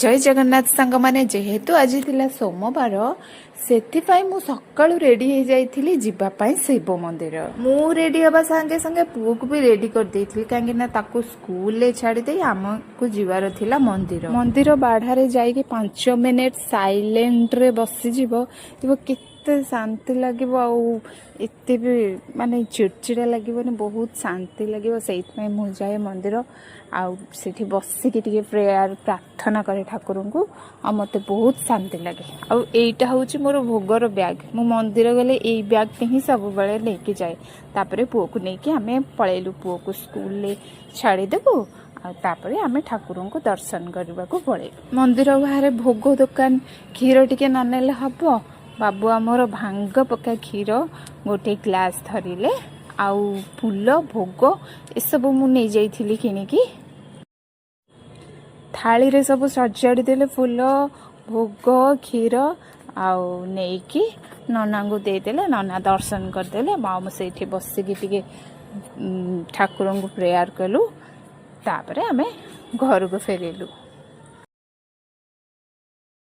ଜୟ ଜଗନ୍ନାଥ ସାଙ୍ଗମାନେ। ଯେହେତୁ ଆଜି ଥିଲା ସୋମବାର, ସେଥିପାଇଁ ମୁଁ ସକାଳୁ ରେଡି ହେଇଯାଇଥିଲି ଯିବା ପାଇଁ ଶିବ ମନ୍ଦିର। ମୁଁ ରେଡି ହେବା ସାଙ୍ଗେ ସାଙ୍ଗେ ପୁଅକୁ ବି ରେଡି କରିଦେଇଥିଲି, କାହିଁକି ନା ତାକୁ ସ୍କୁଲରେ ଛାଡ଼ିଦେଇ ଆମକୁ ଯିବାର ଥିଲା ମନ୍ଦିର। ମନ୍ଦିର ବାଢ଼ାରେ ଯାଇକି 5 ମିନିଟ୍ ସାଇଲେଣ୍ଟରେ ବସିଯିବ କେତେ ଶାନ୍ତି ଲାଗିବ ଆଉ ଏତେ ବି ମାନେ ଚିଡ଼ଚିଡ଼ା ଲାଗିବନି, ବହୁତ ଶାନ୍ତି ଲାଗିବ। ସେଇଥିପାଇଁ ମୁଁ ଯାଏ ମନ୍ଦିର ଆଉ ସେଠି ବସିକି ଟିକେ ପ୍ରେୟାର, ପ୍ରାର୍ଥନା କରେ ଠାକୁରଙ୍କୁ ଆଉ ମୋତେ ବହୁତ ଶାନ୍ତି ଲାଗେ। ଆଉ ଏଇଟା ହେଉଛି ମୋର ଭୋଗର ବ୍ୟାଗ୍। ମୁଁ ମନ୍ଦିର ଗଲେ ଏଇ ବ୍ୟାଗ୍ଟି ହିଁ ସବୁବେଳେ ନେଇକି ଯାଏ। ତାପରେ ପୁଅକୁ ନେଇକି ଆମେ ପଳେଇଲୁ। ପୁଅକୁ ସ୍କୁଲରେ ଛାଡ଼ିଦେବୁ ଆଉ ତାପରେ ଆମେ ଠାକୁରଙ୍କୁ ଦର୍ଶନ କରିବାକୁ ପଳେଇଲୁ। ମନ୍ଦିର ବାହାରେ ଭୋଗ ଦୋକାନ, କ୍ଷୀର ଟିକେ ନନେଲେ ହବ? ବାବୁ ଆମର ଭାଙ୍ଗ ପକା କ୍ଷୀର ଗୋଟେ ଗ୍ଲାସ୍ ଧରିଲେ ଆଉ ଫୁଲ, ଭୋଗ ଏସବୁ ମୁଁ ନେଇଯାଇଥିଲି କିଣିକି। ଥାଳିରେ ସବୁ ସଜାଡ଼ି ଦେଲେ, ଫୁଲ, ଭୋଗ, କ୍ଷୀର, ଆଉ ନେଇକି ନନାଙ୍କୁ ଦେଇଦେଲେ। ନନା ଦର୍ଶନ କରିଦେଲେ। ଆଉ ମୁଁ ସେଇଠି ବସିକି ଟିକେ ଠାକୁରଙ୍କୁ ପ୍ରେୟାର କଲୁ। ତାପରେ ଆମେ ଘରକୁ ଫେରିଲୁ।